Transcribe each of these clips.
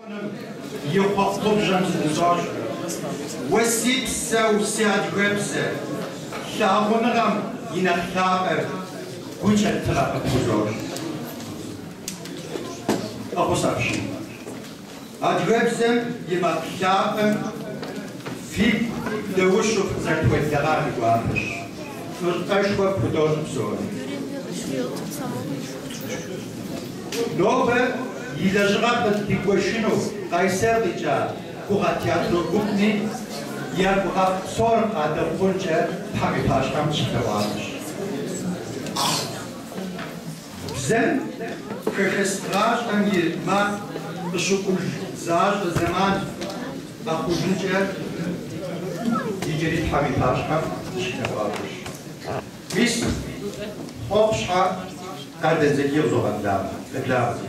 И хъуэхъубжьэм зыдызощӏ. Уэ си псэу, си адыгэбзэ, лъагъуныгъэм и нэхъ лъапӏэр гукӏэ тыгъэ къыпхузощӏ. Фӏэхъус апщий. Адыгэбзэм и макъ лъапӏэм фигу дэущу фыкъызэрытхуеблэгъар ди гуапэщ. Фӏыщӏэшхуэ фхудощӏ псоми. Нобэ и лэжьыгъэр къыддигуэшыну Къайсэр къикӏа Гугъэ театр гупми я гугъэфӏ псор къадэхъункӏэ Тхьэм и пащхьэм дыщылъэӏуапэщ. Бзэм хэхэс гъащӏэм и макъ къыщыӏуж защӏэ зэман къэхъужынкӏэ иджыри Тхьэм и пащхьэм дыщылъэӏуапэщ. Мис, хъуэхъу щхьэ Къардэн Зэкий къызогъэблагъэ. Къеблагъэ, Зэкий.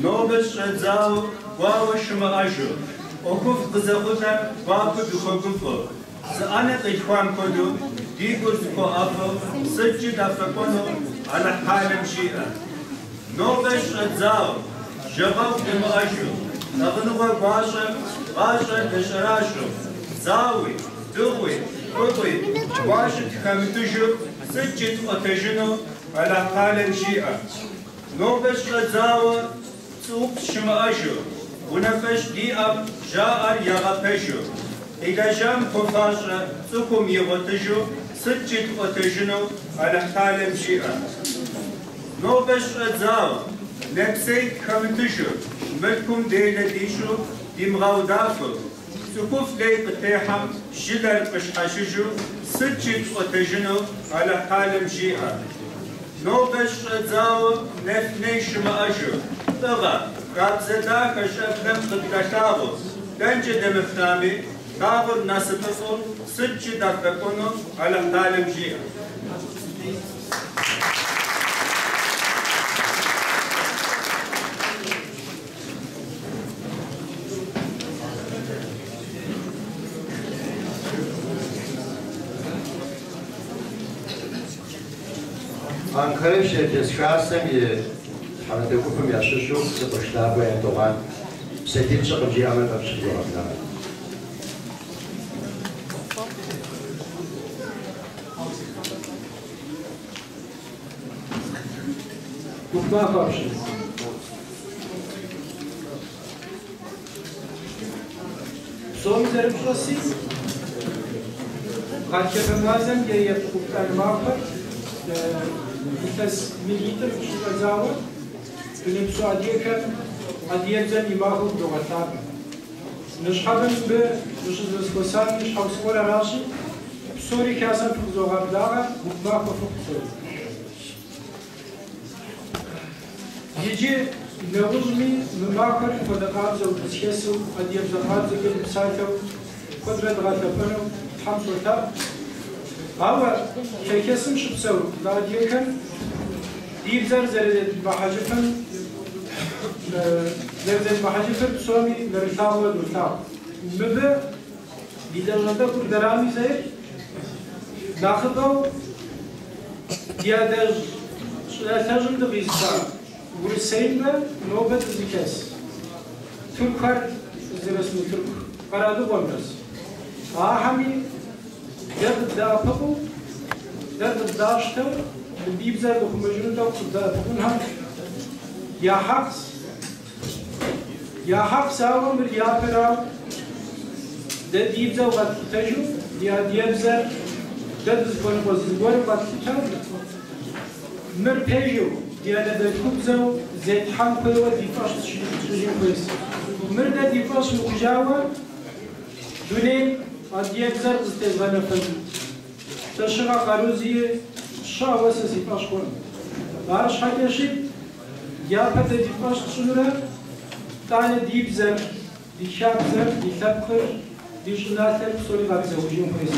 Нобэ щӏэдзауэ гуауэ щымыӏэжу, ӏуэхуфӏ къызэхъулӏэм гуапэу дыхуэгуфӏэу, зы анэ къилъхуам хуэдэу ди гур зыхуэӏэфӏу сыткӏи дафӏэкӏуэну Алыхьталэм жиӏэ. Нобэ щӏэдзауэ жагъуэгъу димыӏэжу, лъагъуныгъэ гуащӏэм гъащӏэр дэщӏэращӏэу, зауи, дыгъуи, фӏыгъуи, гуащӏи тхэмытыжу сыткӏи тӏуэтэжыну Алыхьталэм жиӏэ. Нобэ щӏэдзауэ пцӏыупс щымыӏэжу, унафэщӏ диӏэм жаӏэр ягъэпэжу, къилэжьам хуэфащэ цӏыхум игъуэтыжу сыткӏи тӏуэтэжыну Алыхьталэм жиӏэ. Нобэ щӏэдзауэ нэпсей тхэмытыжу, мылъкум делэ дищӏу димыгъэудафэу, цӏыхуфӏ лей къытехьэм жылэр къыщхьэщыжу сыткӏи тӏуэтэжыну Алыхьталэм жиӏэ. Нобэ щӏэдзауэ нэфӏ-ней щымыӏэжу, лӏыгъэ, хабзэ дахэ щӏэблэм къыддалъагъуу, дэнкӏэ дэмыплъами, лъагъур насыпыфӏэу сыткӏи дафӏэкӏуэну Алыхьталэм жиӏэ. Анкара Шэрджэс Хасэм и тхьэмадэ гупым ящыщу си къуэш лъапӏэ Эрдогъан псалъитӏ-щы къывжиӏэмэ фӏэфӏщ фызогъэблагъэ. Гуп махуэ апщий. Псоми зэрыфщӏэси, гъатхэпэ мазэм и епщыкӏуплӏанэ махуэр илъэс минитӏым щыщӏэдзауэ дунейпсо адыгэхэм адыгэбзэм и махуэу догъэлъапӏэ. Ныщхьэбэ мыбы дыщӏызэхуэсам и щхьэусыгъуэр аращи, псори хасэм фыкъызогъэблагъэ, гуп махуэ фыхъу псори. Иджы нэгъуэщӏми мы махуэр мыпхуэдэ къабзэу дызэхэсу, адыгэбзэ къабзэкӏэ дыпсалъэу куэдрэ дгъэлъэпӏэну Тхьэм солъэӏу. Ауэ хэхэсым щыпсэу адыгэхэм ди бзэр зэрызедмыхьэжыфыр псоми нэрылъагъууэ долъагъу. Мыбы ди лэжьыгъэ тӏэкӏур дэрами зэир нэхъыбэу ди адэжь щӏыналъэжьым дыкъизыха Урысеймрэ нобэ дызыхэс тыркухэр зэрысыну тырку къэралыгъуэмрэс. Ахэми дэ къыддэӏэпыкъуу, дэ къыддащтэу мы ди бзэр дыхъумэжыну тӏэкӏу къыддэӏэпыкъунхэм я хьэкъс. Я хьэкъс, ауэ мыр япэрауэ дэ ди бзэу къэтлъытэжу, ди адыгэбзэр дэ дызыхуэныкъуэ зыгуэру къэтлъытэу, мыр пэжу ди анэдэлъхубзэу зетхьэн хуейуэ ди фӏэщ тщӏыжын хуейс. Мыр дэ ди фӏэщ мыхъужауэ дунейм адыгэбзэр къызытезгъэнэфын лъэщыгъэ къару зиӏэ щыӏэуэ сэ си фӏэщ хъуркъым. Арщхьэкӏэщи, япэ дэ ди фӏэщ тщӏынурэ, тӏанэ ди бзэр, ди хабзэр, ди лъэпкъыр, ди щӏыналъэр псори къэдзэужын хуейс.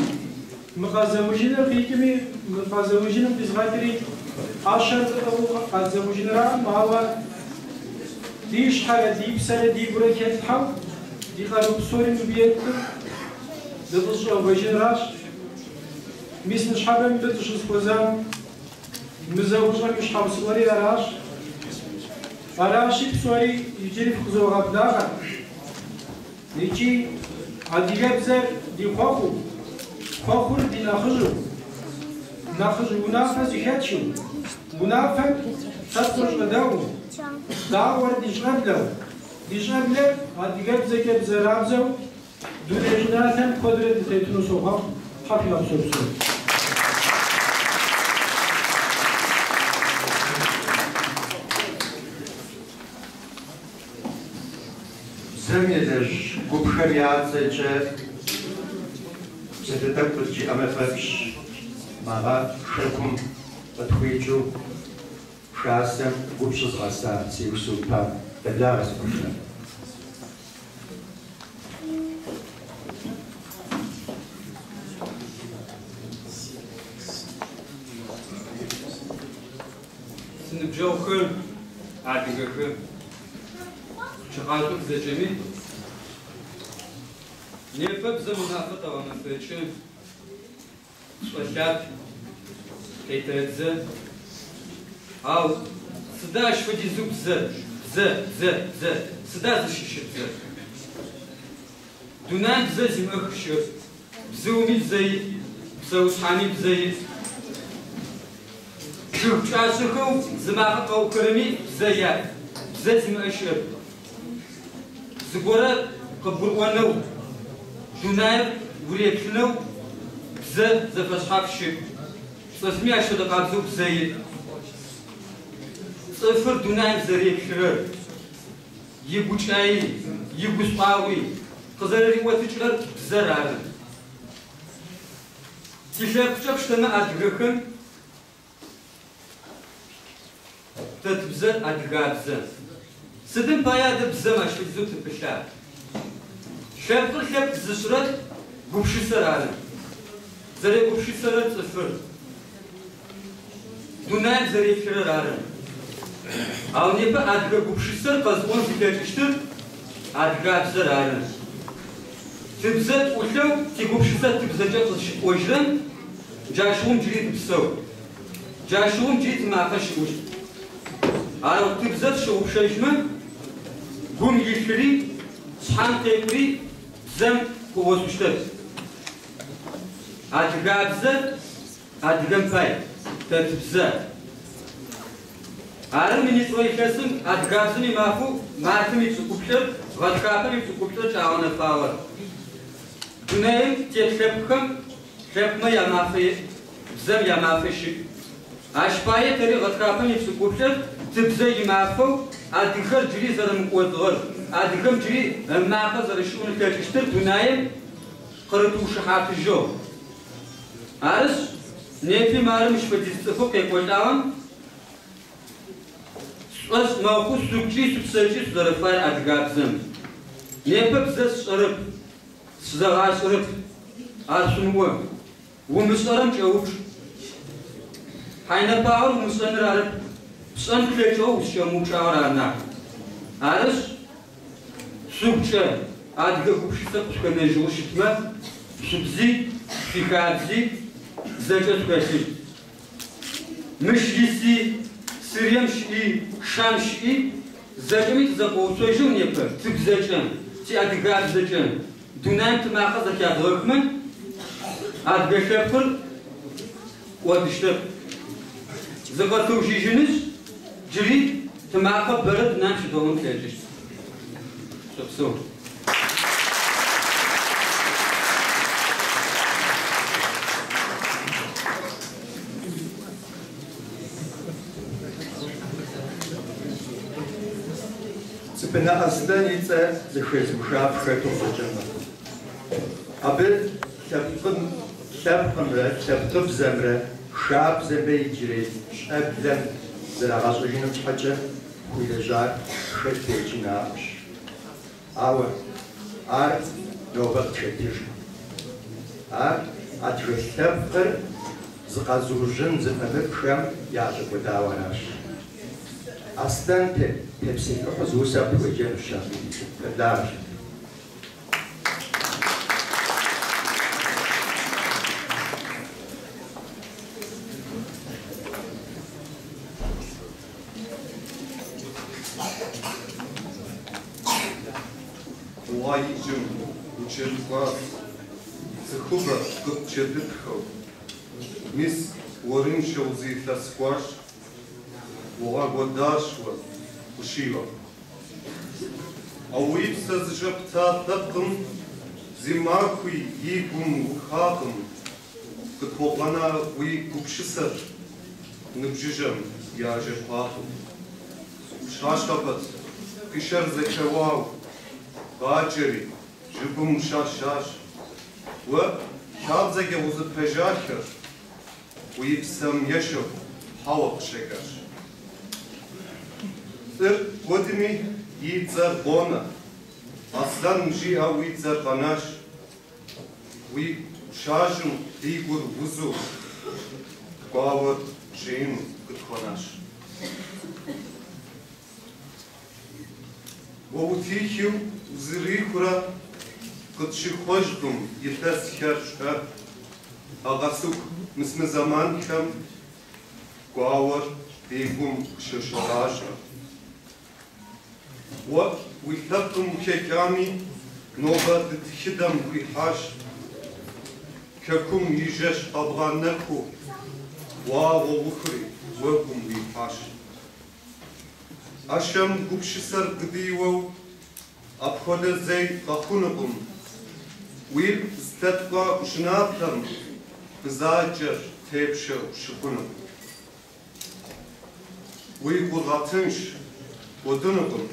Мы къэзэужыныр къикӏми, мы къэзэужыным къизгъэкӏри, ӏэщэр тӏыгъыу къэдзэужыныракъым, ауэ ди щхьэрэ, ди псэрэ, ди гурэ хэтлъхьэу, Ди къару псори мыбы еттыр дыкъызэщӏэувэжынращ. Мис ныщхьэбэ мыбы дыщызэхуэзам мы зэӏущӏэм и щхьэусыгъуэри аращ. Аращи, псори иджыри фыкъызогъэблагъэ. Икӏи адыгэбзэр ди хъуэхъуу, хъуэхъур ди нэхъыжьу, нэхъыжь унафэ зыхэтхыу, унафэм лъэпкъыр щӏэдэӏуу, даӏуэр ди щӏэблэу, ди щӏэблэр адыгэбзэкӏэ бзэрабзэу дуней щӏыналъэм куэдрэ дытетыну сохъуэхъу, Тхьэ фигъэпсэу псори. Бзэм елэжь гупхэм я цӏэкӏэ псалъэ тӏэкӏу къыджиӏэмэ фӏэфӏщ, мы гъэ хэкум къытхуикӏыу Хасэм гуп щызыгъэса Сиху Сулътӏан. Къеблагъэ, си къуэш. Синыбджэгъухэр, адыгэхэр, пчыхьашӏох зэкӏэми. Непэ бзэм имафэ тэгъэмэфэкӏы, тшӏолъапӏ, къетэдзэ. Ау сыда ащ фэдизэу бзэр, бзэ, бзэ, бзэ, сыда зыщыщыр бзэр? Дунаим бзэ зимыӏэ щыӏэп. Бзыуми бзэ иӏ, псэушъхьэми бзэ иӏ. Чъыг пкӏашъэхэу зымакъэ къэӏухэрэми бзэ яӏ, бзэ зимыӏэ щыӏэп. Зыгорэ къыбгурыӏонэу, дунаим уреплъынэу бзэ зэфэшъхьаф щыӏ. Цӏыфми ащ фэдэ къабзэу бзэ иӏ. Цӏыфыр дунаим зэреплъырэр, игукӏаи, игушӏуагъуи къызэрэриӏотыкӏырэр бзэр ары. Тилъэпкъкӏэ пштэмэ адыгэхэм тэ тыбзэр адыгабзэ. Сыдым пае адэ бзэм ащ фэдизэу тыпылъа? Лъэпкъыр лъэпкъ зышӏырэр гупшысэр ары. Зэрегупшысэрэр цӏыфыр, дунаим зэреплъырэр ары. Ау непэ адыгэ гупшысэр къэзыӏон зылъэкӏыщтыр адыгабзэр ары. Тыбзэ тӏулъэу тигупшысэ тыбзэкӏэ къызщытӏожьырэм, джащыгъум джыри тыпсэу. Джащыгъум джыри тымакъэ щыӏущт. Ау тыбзэ тщыгъупшэжьмэ, гум илъыри, шъхьэм къекӏури бзэм къыӏошъущтэп. Адыгабзэр адыгэм пай, тэ тыбзэ. Ары минитӏурэ илъэсым адыгабзэм имафэу мартым ипшӏыкӏуплӏыр, гъэтхапэм ипшӏыкӏуплӏыр кӏагъэнэфагъэр. Дунаим тет лъэпкъхэм лъэпкъмэ ямафэ бзэм ямафэ щыӏ. Ащ пае тэри гъэтхапэм ипшӏыкӏуплӏыр тыбзэ имафэу адыгэр джыри зэрэмыкӏодыгъэр, адыгэм джыри ымакъэ зэрэщыӏун ылъэкӏыщтыр дунаим къырытыушыхьатыжьыгъ. Арышъ, непи мары мыщ фэдиз цӏыфэу къекӏолӏагъэм сшӏошъ мэхъу шъугукӏи шъупсэкӏи шъузэрэфаер адыгабзэм. Непэ бзэ сшӏэрэп, сызэгъашӏэрэп, ар шъумыӏо. Умышӏэрэм кӏэупчӏ. Хьайнэпагъэр умышӏэныр арэп, пшӏэн плъэкӏэу узкӏэмыупчӏагъэр ары нахь. Арышъ, шъугукӏэ адыгэ гупшысэ къышъухэнэжьыгъэу щытмэ, шъубзи, шъуихабзи зэкӏэ шъухэлъыщт. Мыщ иси, Сирием щыӏи, Шам щыӏи, зэкӏэми тызэкъоуцожьэу непэ тыбзэкӏэ, тиадыгабзэкӏэ дунаим тымакъэ зэхядгъэхмэ, адыгэ лъэпкъыр кӏодыщтэп. Зыкъэтыужьыжьынышъ, джыри тымакъэ бэрэ дунаим щыдгъэӏун тлъэкӏыщт. Шъопсэу. Цыпынэ Аслъэн и цӏэ зэхэзымыха фхэту къыщӏэкӏынкъым. Абы лъэпкъым, лъэпкъымрэ лъэпкъыбзэмрэ хабзэмрэ иджырей щӏэблэм зэрагъэщӏэжыным щхьэкӏэ хуилэжьар хэт дежкӏи наӏуэщ. Ауэ ар нобэ къытхэтыжкъым. Ар адыгэ лъэпкъыр зыкъэзыужьын зыфӏэмыфӏхэм яӏэщӏэкӏуэдауэ аращ. Аслъэн тепсэлъыхьу зы усэ къыпхуеджэнущ абы. Къеблагъэщ. Гъуаиджым укӏэлъыкӏуащ, цӏыхубэ къыпкӏэлъытхэу. Мис уэрыншэу зы илъэс кӏуащ, угъэкӏуэдащ уэ ӏущыгъэ. А уи псэ зыщӏэпта лъэпкъым зы махуи и гум ухакъым, къытхуэбгъэна уи гупсысэр ныбжьыщӏэм яжепӏакъым. Пщащэ пэт, пшэр зэхэуау, баджэри жьыбгъэм ущашащ. Уэ хабзэкӏэ узыпэжахэр уи псэм ещэу хьэуэ къыщӏэкӏащ. Лӏыр кӏуэдми и цӏэр къонэ, Аслъэн жиӏэу уи цӏэр къэнащ. Уи ӏущажьым ди гур узу, гуауэр жеину къытхуэнащ. Уэ утехыу узэрихурэ къытщыхуэжкъым илъэсхэр щӏэ. А къэсыху мис мы зэманхэм гуауэр ди гум къыщощӏэращӏэ. Уэ уи лъэпкъым ухэкӏами, нобэ ди тхыдэм ухуихьащ. Хэкум и жэщ къэбгъэнэхуу, вагъуэ ухъури уэгум уихьащ. ӏэщэм гупсысэр къыдиуэу, апхуэдэ зэи къэхъунукъым. Уилъ зыдэткӏуа щӏыналъэм бзаджэр тепщэ щыхъуну. Уи гур гъэтынш, кӏуэдынукъым,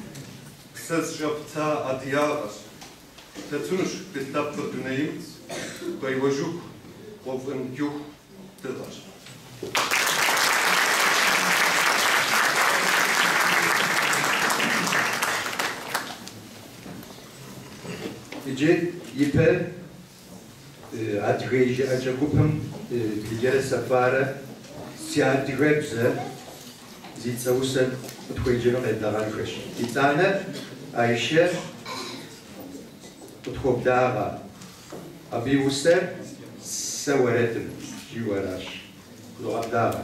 псэ зыщӏэпта адыгагъэр. Тетынущ ди лъэпкъыр дунейм, къеуэжыху, къуэфӏынкӏыху дыгъэр. Иджы ипэ Адыгей жыӏэкӏэ гупым Блыджэрэ Сэфарэ Си адыгэбзэ зи цӏэ усэр къытхуеджэну къеблэгъэнхэщ. Итӏанэ Айшэ къытхуоблагъэ. Абы и усэр Сэ уэрэдым жиӏэу аращ. Къыдогъэблагъэ.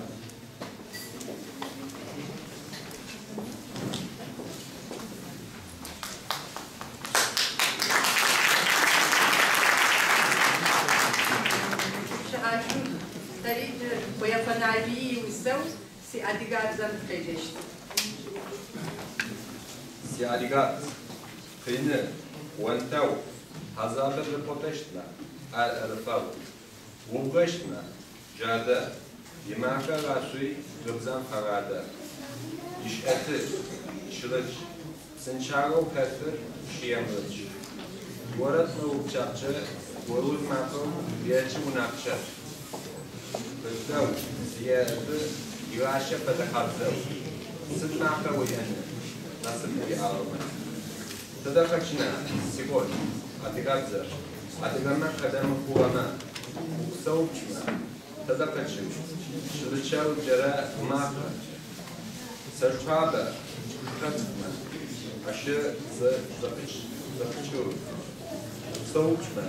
Щыӏэжу, тэри Къуекъо Налбый иусэу Си адыгабзэм тыкъеджэщт. Си адыгабз, къины, онтэгъу, хьазабыр рыпӏотэщтмэ, ар ӏэрыфэгъу. Убгъэщтмэ, джадэ, имахэ гъашъуи гъыбзэм фэгъадэ. Ишӏэты, щырыч, псынкӏагъэу хэлъыр шыемрыч. Орэд мыупчӏапчъэ, орул макъэу ечъы унапчъэр. Пытэу, зиеӏэты, игъащэ фэдэ къабзэу. Сыд макъэ уиӏэны, насып уиӏагъэмэ. Тыдэ хэкӏына, сикъош, адыгабзэр, адыгэмэ къадэмыхъугъэмэ, укъысэупчӏмэ, тыдэ къэкӏын, щырычэу джэрэ макъэ. Сэшхуабэ, къушъхьэ цӏыкӏумэ, ащы зы зэпыкӏыу. Укъысэупчӏмэ,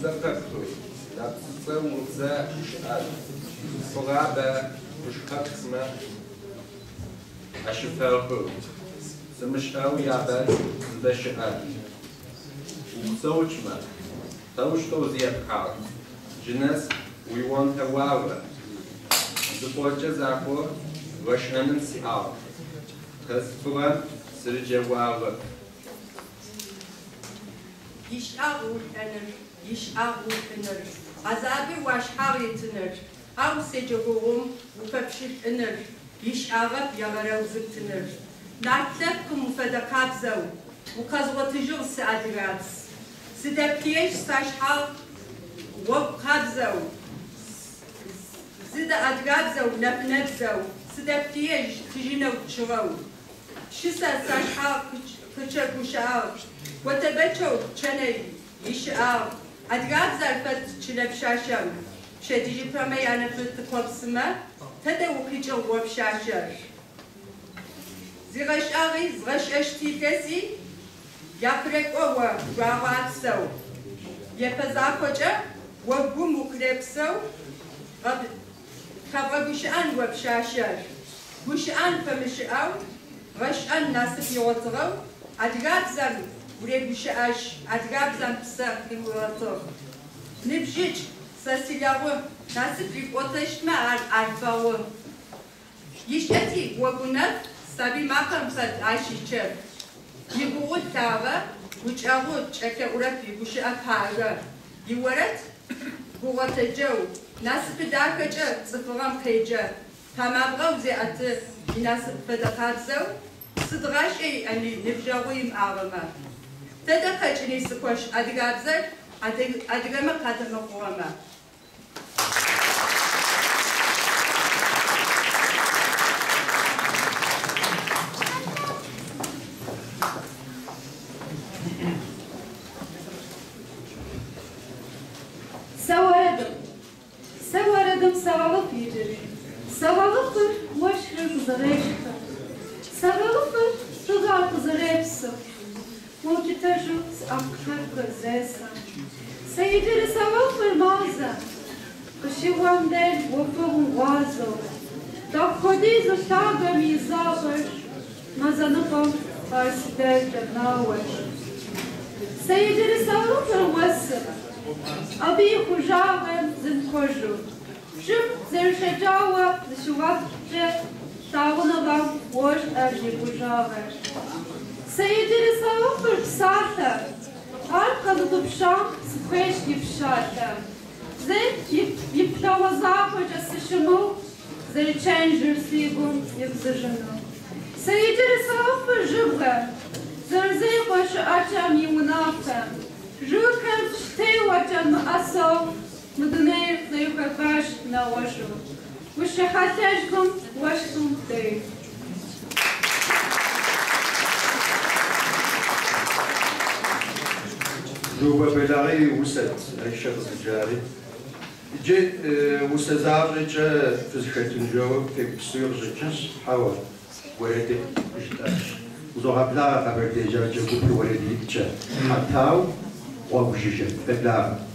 зэпэпхы, лъапсыцӏэ убзэ гущыӏэр. Бзылъфыгъабэ къушъхьэпсмэ ащыфэхы, сымышӏэу ябэр зыдэщыӏэр. Укъысэупчӏмэ, таущтэу зепхьагъ, джы нэс уионтэуагъэ. Зы къокӏэ закъо гъэшӏэным сиӏагъ, къэзылъфыгъэм сырыджэгуагъэп. Ищыӏагъ улӏэныр, ищыӏагъ улӏыныр, Гӏэзаби уашъхьагъ итыныр, Ау седжэгугъум уфэпщылӏыныр, Ищыӏагъэп егъэрэу зыптыныр. Нарт лъэпкъым уфэдэ къабзэу Укъэзгъотыжьыгъ си адыгабз. Сыдэплъыежь сашъхьагъ гъогу къабзэу, Зыдэ адыгабзэу нэфынэбзэу, Сыдэплъыежь тыжьынэу чъыгъэу. Пшысэ сашъхьагъ къычӏэгущыӏагъ, Отэбэчэу пчэнэ ищыӏагъ. Адыгабзэр фэд чылэ пшъашъэм, Пчэдыжьыпэмэ янэфы тыкъопсымэ, Тэдэ укъикӏыгъ о пшъашъэр? Зигъэшӏагъи згъэшӏэщт илъэси Япырэкӏо о жъуагъо апсэу. Епэ закъокӏэ огум укърепсэу, Хэбгъэгущыӏэн о пшъашъэр. Гущыӏэн фэмыщыӏэу, гъэшӏэн насып игъотыгъэу, Адыгабзэм. Урегущыӏэжь, адыгабзэм псэ къыуигъэтыгъ. Ныбжьыкӏ, сэ силэгъу, насып рипӏотэщтмэ ар ӏэрыфэгъу. Ишӏэти гъогунэф, сабый макъэм фэд ащ ичэф. Игугъу лъагэ, гукӏэгъу кӏэлъэӏурэп игущыӏэ пагэ. Иорэд гугъэтэджэу, насыпы дахэкӏэ цӏыфыгъэм къеджэ. Тэмабгъэу зеӏэты, инасып фэдэ къабзэу, сыд гъашӏэ иӏэни ныбджэгъу имыӏагъэмэ. Тэдэ къэкӏыни сыкощ адыгабзэр адыгэмэ къадэмыхъугъэмэ. Сэ уэрэдым. Сэ уэрэдым сэгъэгъыф иджыри. Сэгъэгъыфыр уэшхыр къызэрешхыр. Сэгъэгъыфыр дыгъэр къызэрепсыр. Мыукӏытэжу си ӏэпкълъэпкъыр зесэ. Сэ иджыри сэгъэгъыфыр мазэ. Къыщыуэм деж уафэгум гъуазэу. Дапхуэдизу лъагэми и защӏэщ. Мазэ ныкъуэм ар си дежкӏэ науэщ. Сэ иджыри сэгъэгъыфыр уэсыр. Абы и хужьагъэр зэмыхъуэжу. Жьым зэришэкӏауэ зыщыуэфӏкӏэ лъагъуныгъэм уощӏэр и гужьагъэр. Сэ иджыри сэгъэгъыфыр псалъэ. Ар къэзутӏыпщам сыхуейщ и пщалъэ. Зэ и плъэгъуэ закъуэкӏэ сыщымыу, зэрычэнжыр си гум ибзыжыну. Сэ иджыри сэгъэгъыфыр жьыбгъэ, зэрызекӏуэ щыӏэкӏэм и унафэм. Жыгхэм щытеуэкӏэ мыӏэсэу мы дунейр зэрыхуэбащ нэгъуэщӏу. Ущыхьэлъэжкъым уэшхым деж. Жугуэ Бэлагъы и усэт Айшэ къызэджари. Иджы усэ защӏэкӏэ фызыхэтын жэуэ фегупсысу къыщӏэкӏынщ, хьэуэ, уэрэди жытӏащ. Узогъэблагъэ Къэбэрдей жьакӏэ гупыр уэрэдитӏкӏэ. Хьэтау, гъуэгу жыжьэ. Феблагъэ.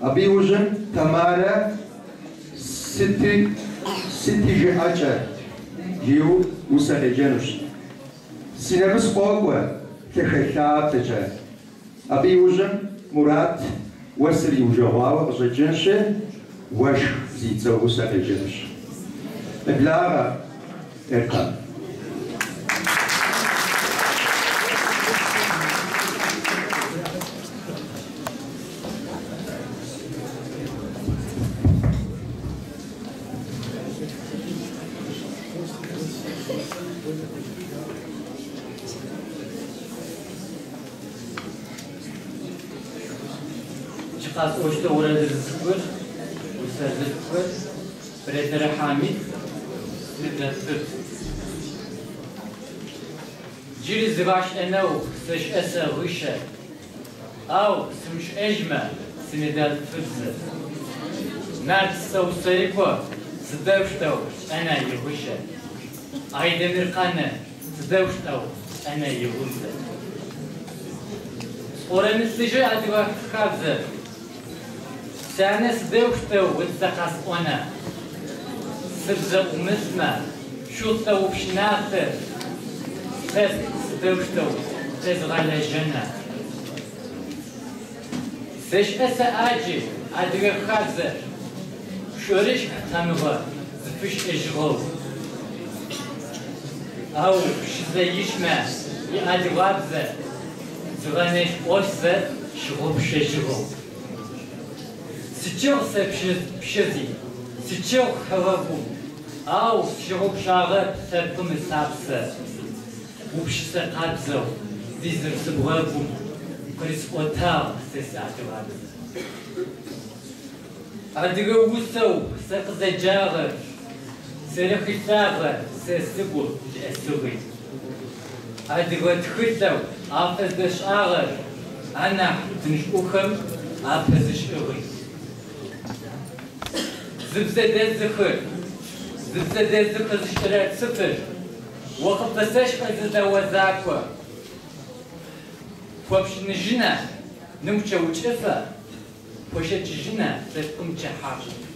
Абы иужьым Тамарэ сыти жыӏэкӏэ жиӏэу усэ къеджэнущ. Си нэмыс къокӏуэ лъэхэлъатэкӏэ. Абы иужьым Мурат уэсыр иужэгъуауэ къыщӏэкӏынщи, уэшх зи цӏэ усэ къеджэнущ. Къеблагъэ, Эркан. Джы къасӏощтыгъ орэдыр зытхыгъэр, усэр зытхыгъэр Бэрэтэрэ Хьамид, синыдэлъфыбз. Джыри зыгъашӏэнэу сэшӏэ сэ гъыщэ, ау сымышӏэжьмэ синыдэлъфыбзэ. Нарт Саусэрыкъо сыдэущтэу сшӏэна игъыщэ? Айдэмыркъанэ сыдэущтэу сшӏэна игъыбзэ? Сӏорэмылъыжьы адыгэ хабзэр, сянэ сыдэущтэу ыцӏэ къэсӏона? Сыбзэ ӏумылъмэ, шъулъэупщынатэр слъэпкъ сыдэущтэу фэзгъэлэжьэна? Сэшӏэ сэ ӏаджи адыгэ хабзэр, шъорышӏ тамыгъэ зыфишӏыжьыгъэу. Ау Пшызэ ищмэ иадыгабзэ зыгъэнэшӏосэ щыгъупшэжьыгъэу. Сичыгъ сэ Пшызи, сичыгъ хэгъэгум, ау сщыгъупшагъэп лъэпкъым ылъапсэ. Гупшысэ къабзэу зизыр сыбгъэгум къырисӏотагъ сэ сиадыгабзэ. Адыгэ усэу сэ къызэджагъэр, зэрэхилъагъэр сэ сыгу лъыӏэсыгъи. Адыгэ тхылъэу афэздэшӏагъэр анахь тыншӏухэм апэзышӏыгъи. Зыбзэ дэзыхыр, зыбзэ дэзыхы зышӏырэ цӏыфыр, о къыпфэсэшӏэ зызэо закъо. Пхуэпшыныжьына ным чэукӏыфэ, пхуэшэчыжьына лъэпкъым кӏыхьагъ.